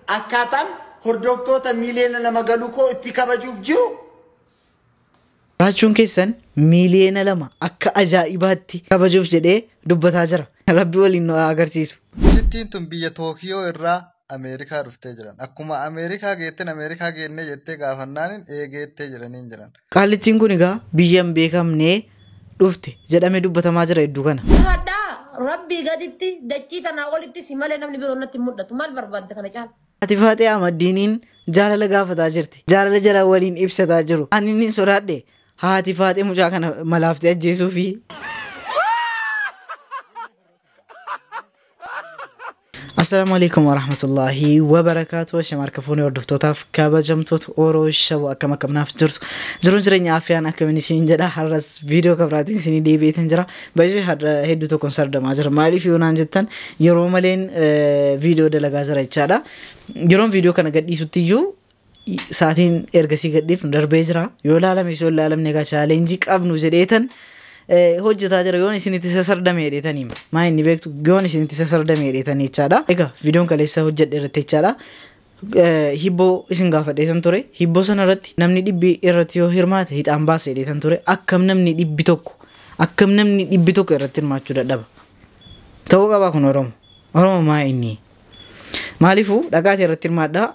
Akkaataan hordoftoota 2 miiliyoona galuu koo itti kabajuuf jiru. Raachuun keessan 2 miiliyoona akka ajaa'ibaatti kabajuuf jedhee dubbataa jira. Rabbi waliin nu haa agarsiisu. Mucittiin tun biyya Tookiyoo irraa Ameerikaa dhuftee jiran. Akkuma Ameerikaa geetten Ameerikaa geennee jettee gaafannaanin ee geettee jedhaniin jiran. Qaallittiin kun egaa biyya hin beekamnee dhufte jedhamee dubbatamaa jira hedduu kana. Hadhaa rabbii gaditti dachii tanaa olitti si malee namni biroo natti hin mul'atu. Maal barbaadde kana caala? Haati Faaxee Ahmaddiiniin jaalala gaafataa jirti. Jaalala jala waliin ibsataa jiru. Ani inni sodaadhe haati Faaxee mucaa kana malaaftee ajjeesuu fi Assalaamu alaikum warahmatullahi wabarakaatu. Shamarka fuunee hordoftootaaf kabajamtoota Oroo Shaboo, akkam akkamnaaf jirtu? Jiruun jireenya afiyaan akkamiin isin jedha. Har'as viidiyoo kabiraatiin isinii deebi'eetan jira. Baay'ee har'a hedduu tokkoon sardamaa jira. Maaliif yoo naan jettan, yeroo maleen viidiyoo dalagaa jira jechaadha. Yeroon viidiyoo kana gadhiisutti iyyuu sa'aatiin ergasii gadhiifnu darbee jira. Yoo ilaalame yoo ilaalamne egaa challenge qabnu jedheetan hojjetaa jira. Yoon isinitti sasardame jedheetanii maa inni beektu, yoon isinitti sasardame jedheetanii jechaadha. Egaa viidiyoon kaleessa hojjedhe irratti jechaadha. Hibboo isin gaafadheetan ture. Hibboo sana irratti namni 100 irratti yoo hirmaate hixaan baasa jedheetan ture. Akkam namni 100, akkam namni 100 irratti hirmaachuu dadhaba? Ta'uu qabaa kun Oromo. Oromo maa inni? Maaliifuu dhaqaatii irratti hirmaadhaa,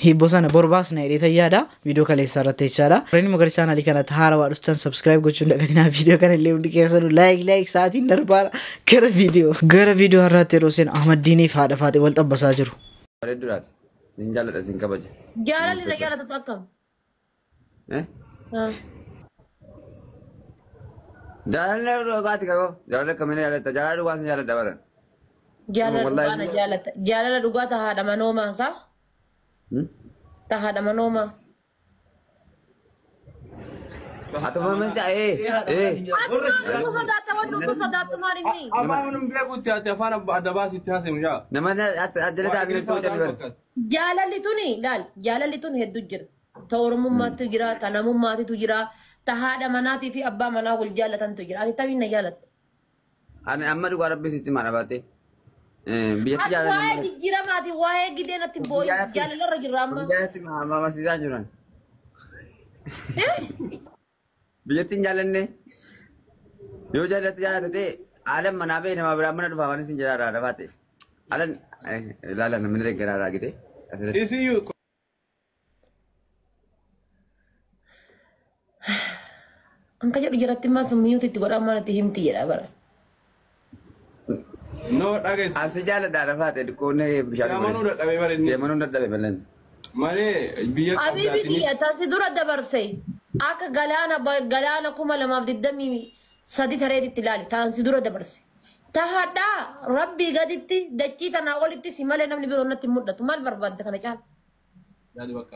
hibboo sana borbaasna jedheetan yaada viidiyoo kaleessaa irratti jechaadha. Warreen immoo gara chaanaalii kanatti haarawaa dhuftan subscribe gochuun dagatinaa. Viidiyoo kana illee hundi keessanuu like like. Sa'aatiin darbaara, gara viidiyoo har'aatti yeroo seen Ahmaddiiniif haadha Faaxee wal xabbasaa jiru. Bareedduudhaati. Sin jaalladha, sin kabaja. Jaalalli na jaalatatu akkam? Eh? Jaalalli dhugaati qaboo. Jaalala akkamiin jaalatta? Jaalala dhugaa sin jaalladha bara. Jaalala Wallahi. dhugaa na jaalatta. Jaalala dhugaa ta haadha manoomaa isaa? Ta haadha manoomaa. Haa ta'u maal ta'e? Ee. Ati maal osoo sodaatta? Wanni osoo sodaattu maal inni? Afaan hin beekutti ati afaan adda baasitti haasa'e mucaa. Nama ajjala ta'anii ta'uu jalli. Jaalalli tuni laal, jaalalli tun hedduu jira. Ta oromummaatti jira, ta namummaatitu jira, ta haadha manaatii fi abbaa manaa wal jaalatantu jira. Ati tamiin na jaalatta? Ani amma dhugaa rabbi sitti maal baate? Biyyatti Ati waa'ee jaalala. jijjiiramaati, waa'ee gidee natti boo'i, jaalalarra jirra amma. Biyyatti mamasiisaa jiran. Biyyatti hin jaallanne. Yoo jaallatti jaallate ta'e haalan manaa ba'e nama biraa mana dhufaa waan isin jedhaa irraa dhafaate. Haalan ilaala, namni deeggaraa irraa gite. Asirratti. Isiyyuu Anka jedhu jiratti maal sun miyyuuti itti godhaa, maal itti himti jedha bara. No, dhageessu. Asi jaalladhaa dhafaate dhiqqoon bishaan. Si amanuu dadhabee bara inni. Si amanuu dadhabe malee. Malee biyya Habibi qabdaatiin kiyya, tasi dura dabarse akka galaana 2023 tareetitti ilaali, taansi dura dabarse. Ta hadhaa rabbii gaditti dachii tanaa olitti si malee namni biroo natti hin mul'atu. Maal barbaadde kana caala? Yaadi bakka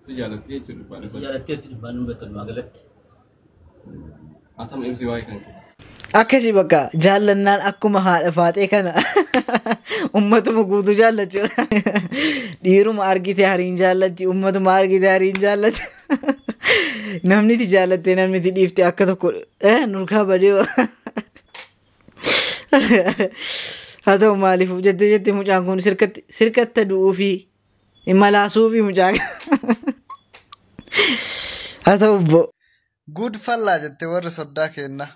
si jaalatti jechuudha. Si jaalatteerti dhibbaan nu beekamu magalatti. Atama ibsi waa'ee kan kee. Akkasii bakka jaallannaan akkuma haadha Faaxee kana ummatuma guutuu jaallachuudha. Dhiiruma argite hariin jaallatti, ummatuma argite hariin jaallatti. Namni itti jaallattee namni itti dhiifte akka tokko nurkaa badee. Haa ta'u, maaliif jettee jettee mucaan kun sirkatti sirkatta du'uu fi malaasuu fi mucaa haa ta'u bo. Gud fallaa jette warri soddaa kenna.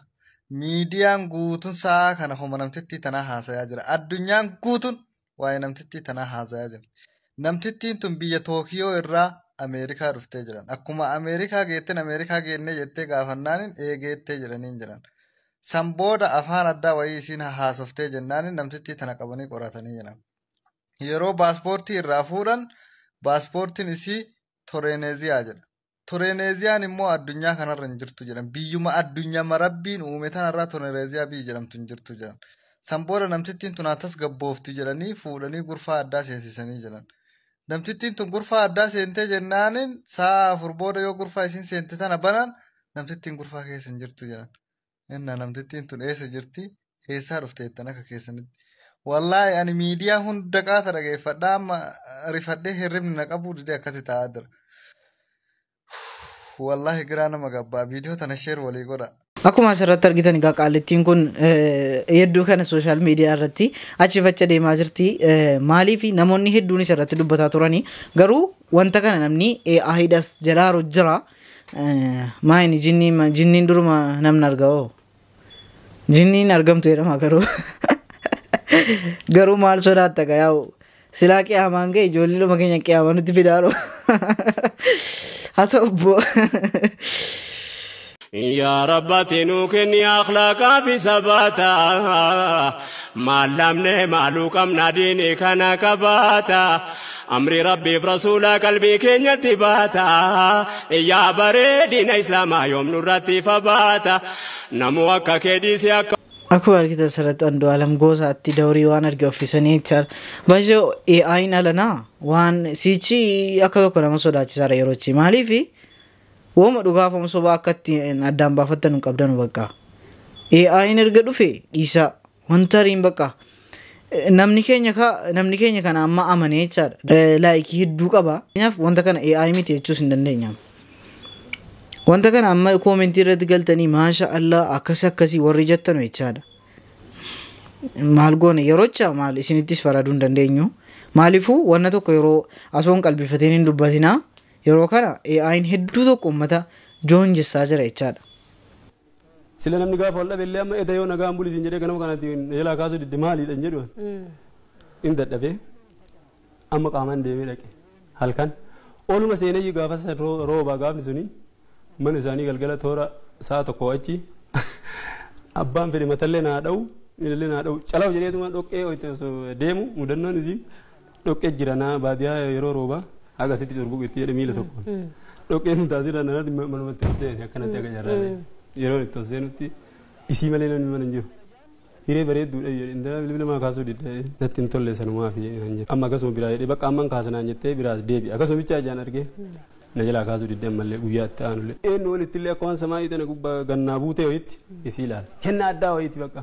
Miidiyaan guutuun sa'a kana homa namtittii tanaa haasayaa jira. Addunyaan guutuun waa'ee namtittii tanaa haasayaa jira. Namtittiin tun biyya Tookiyoo irraa Ameerikaa dhuftee jiran. Akkuma Ameerikaa geetten Ameerikaa geennee jettee gaafannaanin ee geettee jedhaniin jiran. San booda afaan addaa wayii isiin haasoftee jennaanin namtittii tana qabanii qoratanii jiran. Yeroo paaspoortii irraa fuudhan paaspoortiin isii Toreeneeziyaa jedha. Toreeneeziyaan immoo addunyaa kanarra hin jirtu jedhan. Biyyuma addunyaa rabbiin uume tanarraa Toreeneeziyaa biyyi jedhamtu hin jirtu jedhan. San booda namtittiin tun akkas gabboofti jedhanii fuudhanii gurfaa addaa seensisanii jedhan. Namtittiin tun gurfaa addaa seentee jennaanin sa'a 4 booda yoo gurfaa isiin seente tana banan namtittiin gurfaa keessa hin jirtu jedhan. Inna namtittiin tun eessa jirti? Eessaa dhufte jettan akka keessanitti? Wallaahi ani miidiyaa hunda qaata dhageeffadhaa, amma rifadhee hirribni na qabuu didee akkasi taa'aa jira. Wallaahi giraa nama gabbaa, viidiyoo tana share walii godha. Akkuma asirratti argitan egaa qaallittiin kun hedduu kana social media irratti achi facha deemaa jirti. Maaliif namoonni hedduun isarratti dubbataa turanii garuu wanta kana namni AI'dhas jedhaa jira. Maayini jinniin duruma namni arga hoo? Jinniin argamtu jedhama garuu. Garuu maal sodaatta gaa yaa'u silaa qiyaamaan ga'e ijoollee dhuma keenya qiyaamaa nutti fidaaroo. Haa ta'u obbo. Yaa Rabbati nuu kenni akhlaaqaa fi sabaata. Maal lamne maaluu qabna diinii kana qabaata. Amri Rabbiif rasuula qalbii keenyatti baata. Yaa bareedina Islaamaa yoom nurratti fabaata. Namuu akka kee dhiise akka. Akkuma argitan asirratti Andu'aalam Gosaatti dawrii waan arge uffisanii jechaadha. Baay'ee AI'n alanaa waan siichi akka tokko nama sodaachisaadha yeroochi. Maaliif wooma dhugaaf wooma sobaa akka ittiin addaan baafattan hin qabdanu bakka. AI'n erga dhufe dhiisaa wanta hariin bakka. Namni keenya kana amma amanee jechaadha. Laayikii hedduu qaba. Kanaaf wanta kana AI miti jechuus hin dandeenya. Wanta kana amma koomentii irratti galtanii maasha Allah akkas akkasii warri jettanu jechaadha. Maal goone yeroocha maal isinittis faraduu hin dandeenyu. Maaliifuu wanna tokko yeroo asoon qalbifateen hin dubbatinaa yeroo kana AI'n hedduu tokko uummata joonjessaa jira jechaadha. Sila namni gaafa wal dhabe illee amma eda yoo nagaan bulisiin jedhee ganama kanatti jalaa kaasuu didde maaliidha hin jedhu. Inni dadhabee amma qaamaan deemee dhaqe halkan ooluma seenee gaafa san roobaa gaafni suni mana isaanii galgala toora sa'a tokko achi abbaan fedhe matallee naa dha'u illee naa dha'u calaw jedheetuma dhoqqee deemu mudannoon isii dhoqqee jira naa baadiyyaa yeroo roobaa haga asitti curbuqu itti jedhe miila tokkoon dhoqqeen nu taasisa nanatti manumatti ol seene akkanatti akka jarraalee yeroo itti ol seenutti isii malee namni mana hin jiru. Hiree bareedduudha jedhe intala bilbila maa kaasuu didde natti hin tolle sanumaa fi amma akkasuma biraa jedhee bakka amman kaasanaan jettee biraas deebi akkasuma bichaa ijaan argee na jalaa kaasuu didde ammallee guyyaa itti aanullee. Eenyu walitti illee akka waan samaa tana gubbaa gannaa buutee wayitti isii ilaala. Kennaa addaa wayitti bakka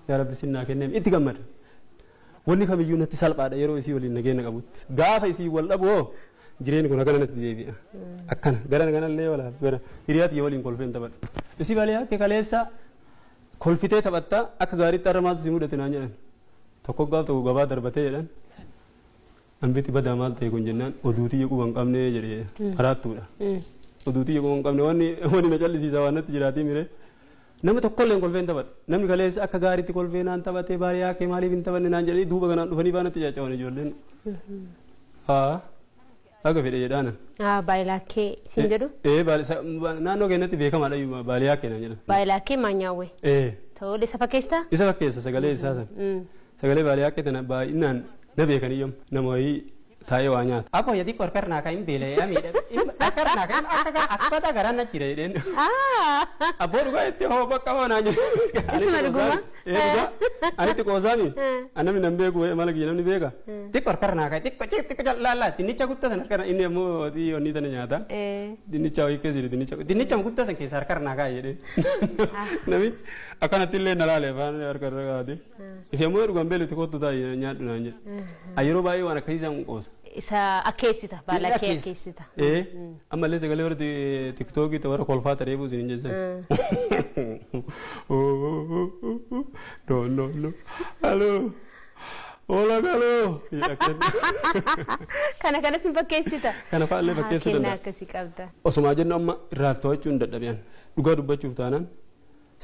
yaa rabbi sinnaa kenneem itti gammada. Wanni kamiyyuu natti salphaadha yeroo isii waliin nageenya qabutti. Gaafa isii wal dhabu hoo jireenyi kun akkana natti deebi'a. Akkana gara kanallee walaal gara hiriyaatti waliin kolfeen taphadha. Isii balee akka kaleessa kolfitee taphattaa akka gaariitti har'a maaltu si mudate naan jedhan. Tokko gaaf tokko gabaa darbatee jedhan. Hambiti badaa maal ta'e kun jennaan oduutii quba hin qabne jedhee maraattuudha. Oduutii quba hin qabne wanni na callisiisa waan natti jiraatii mire. Nama tokkollee hin kolfeen taphadha. Namni kaleessa akka gaariitti kolfee naan taphatee baay'ee akka maaliif hin taphanne naan jedhanii duuba kanaan dhufanii baanatti caccaban ijoolleen. Haa akka fedhe jedhaana. Baay'ilaakkee siin jedhu? Naannoo keenyatti beekamaadha baay'ilaakkee naan jedhan. Baay'ilaakkee maanyaawwee? Tole isa fakkeessaa? Isa fakkeessa sagalee isaa sana. Sagalee baay'ilaakkee tana baay'inaan na beekaniyyam nama wayii taa'ee waa nyaata. Akkoo yadii qorqornaa kan hin beela'ee amiidha. Qorqornaa kan akkata garaan na jira jedheen. Abboo dhugaa itti hoo bakka hoo naan jedhe. Isuma dhuguma? Anitti qoosaami. Namni nan beeku mala kiyya namni beeka. Xiqqoo qorqornaa kan xiqqoo xiqqoo laallaa dinnicha guddaa san harka inni ammoo onni tana nyaata. Dinnicha wayii keessa jira dinnicha dinnicha guddaa san keessa harka naa kaa'e jedheen. Namichi akkanatti illee na laale afaan harka irra kaa'ate. Ifi ammoo dhugaan beelatti kottu taa'e nyaadhu naan jedhe. Yeroo baay'ee waan akkasii isaan qoosa. Isa akkeessita baalakkee akkeessita. Ammallee sagalee warra tiktookii warra kolfaa taree buusin hin jeessan. No no no. Halo. Hola halo. Kana kanas hin fakkeessita. Kana fa'aallee fakkeessuu danda'a. Kennaa akkasii qabda. Osumaa jennu amma irraaf to'achuu hin dadhabeen dhugaa dubbachuuf taanaan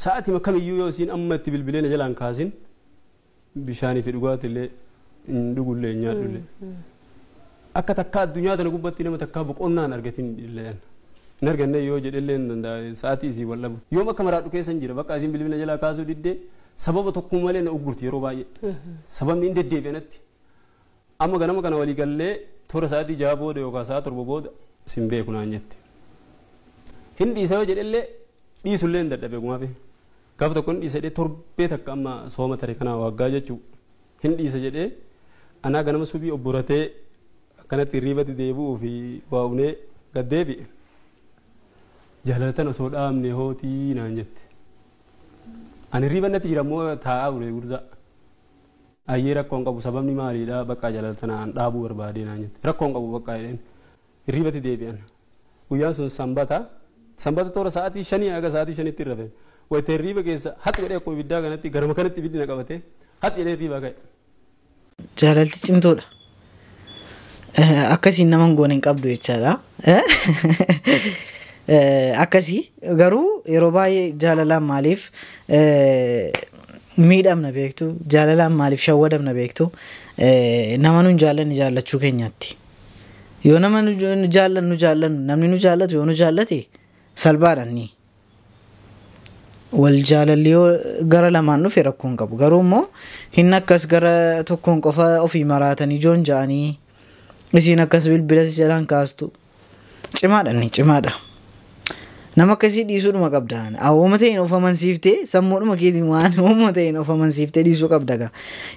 sa'aatii kamiyyuu yoo isiin amma itti bilbilee na jalaan kaasin bishaanii fi dhugaatii illee hin dhugullee hin nyaadhullee. Akka takka addunyaa tana gubbatti nama takka boqonnaan argatin illeen. Hin arganne yoo jedhe illee hin danda'a sa'aatii isii wal dhabu. Yoom akka maraadhu keessa hin jira bakka isiin bilbila jalaa kaasuu diddee sababa tokko malee na uggurti yeroo baay'ee. Sababni hin deddeebi'anatti. Amma ganama kana walii gallee toora sa'aatii 6 booda yookaan sa'a 7 booda sin beeku naan jetti. Hin dhiisa yoo jedhe illee dhiisullee hin dadhabe gumaafi. Gaafa tokko hin dhiisa jedhee torbee takka amma sooma tare kana waggaa jechuu hin dhiisa jedhee anaa ganama subii obboratee akkanatti hirribatti deebi'uu fi waa'unee gad deebi'e. Jaalatan osoo dhaabne hootii naan jette. Ani hirriba natti jira immoo taa'aa ture gurza. Ayyee rakkoon qabu sababni maaliidha bakka jaalatan aan dhaabuu barbaadee naan jette. Rakkoon qabu bakka jedheen hirribatti deebi'an. Guyyaan sun sanbata. Sanbata toora sa'aatii 5 haga sa'aatii 5tti irra fe'e. Wayita hirriiba keessa hati godhee akkuma ibiddaa kanatti garuma kanatti ibiddi na qabate hati jedhee hirriibaa ka'e. Jaalalti cimtuudha. Akkasiin nama hin goone hin qabdu jechaadha. Akkasii garuu yeroo baay'ee jaalalaan maaliif miidhamna beektu, jaalalaan maaliif shawwadamna beektu, nama nu hin jaallanne jaallachuu keenyatti. Yoo nama nu jaallannu jaallannu namni nu jaallatu yoo nu jaallate salphaadha inni. Wal jaalalli yoo gara lamaan dhufe rakkoo hin qabu. Garuu immoo hin akkas gara tokkoon qofa ofii maraatanii joon ja'anii isiin akkas bilbila si jalaan kaastu. Cimaadha inni cimaadha. Nama akkasii dhiisuudhuma qabda. Awwooma ta'een of amansiiftee sammuudhuma keetiin waan uumama ta'een of amansiiftee dhiisuu qabda gaa.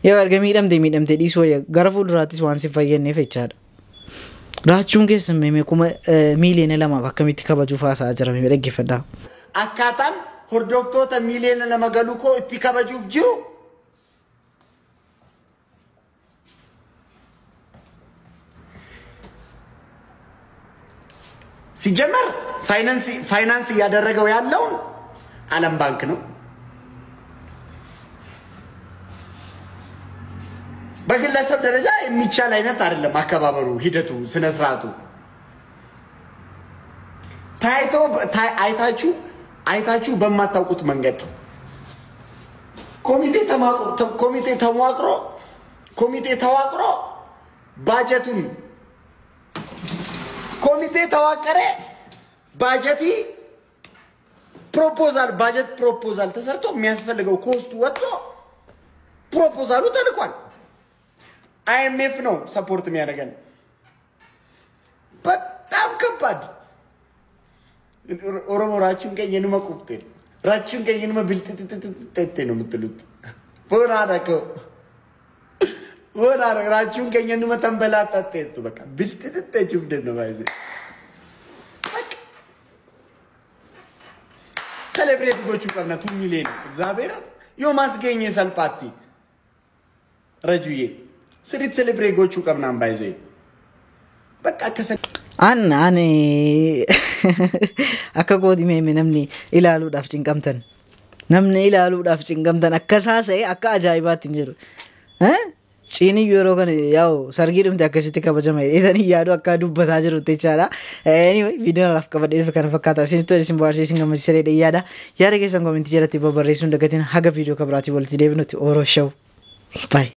Yoo erga miidhamte miidhamte dhiisuu wayya gara fuulduraattis waan si fayyadneef jechaadha. Raachuun keessan meemee 2,000,000 akkamitti kabajuuf haasa'aa jira meemee dhaggeeffadhaa. Akkaataan hordoftoota 2,000,000 galuu koo itti kabajuuf jiru ሲጀመር ፋይናንስ እያደረገው ያለውን ዓለም ባንክ ነው። በግለሰብ ደረጃ የሚቻል አይነት አይደለም አከባበሩ፣ ሂደቱ፣ ስነ ስርዓቱ ታይቶ አይታችሁ አይታችሁ በማታውቁት መንገድ ኮሚቴ ተሟቅሮ ኮሚቴ ተዋቅሮ ባጀቱን ኮሚቴ ተዋቀረ ባጀቲ ፕሮፖዛል ባጀት ፕሮፖዛል ተሰርቶ የሚያስፈልገው ኮስቱ ወጥቶ ፕሮፖዛሉ ተልኳል። አይኤምኤፍ ነው ሰፖርት የሚያደርገን። በጣም ከባድ ኦሮሞ ራቹን ቀኝ የንመ ቁፍቴ ራቹን ቀኝ የንመ ብልጥጥጥጥጥ ነው የምትሉት። ቦናዳከው ቦና ራቹን ቀኝ የንመ ተንበላጣጤ በቃ ብልጥጥጥ ቹፍደ ነው ባይዜ ሰሌብሬት ጎቹ ቀብና 2 ሚሊዮን እግዚአብሔር ዮ ማስገኘ ሰልፓቲ ረጁዬ ስሪት ሰሌብሬት ጎቹ ቀብናን ባይዜ በቃ ከሰ An ani akka kooti meeme namni ilaaluudhaaf cinqamtan. Namni ilaaluudhaaf cinqamtan akka isaa ta'e akka ajaa'ibaatti hin jiru. Ciiniyyuu yeroo kana yaa'u sargii dhumte akkasitti kabajama jedhanii yaadu akka dubbataa jiru jechaadha. Anyway, viidiyoon alaaf qabadhee dhufe kana fakkaata. Isinitti tola isin bohaarsee isin gammachiisee yaada. Yaada keessan koomentii jalatti barreessuun dagatiin haga viidiyoo kabiraatii walitti deebinutti Oro Show. Bye.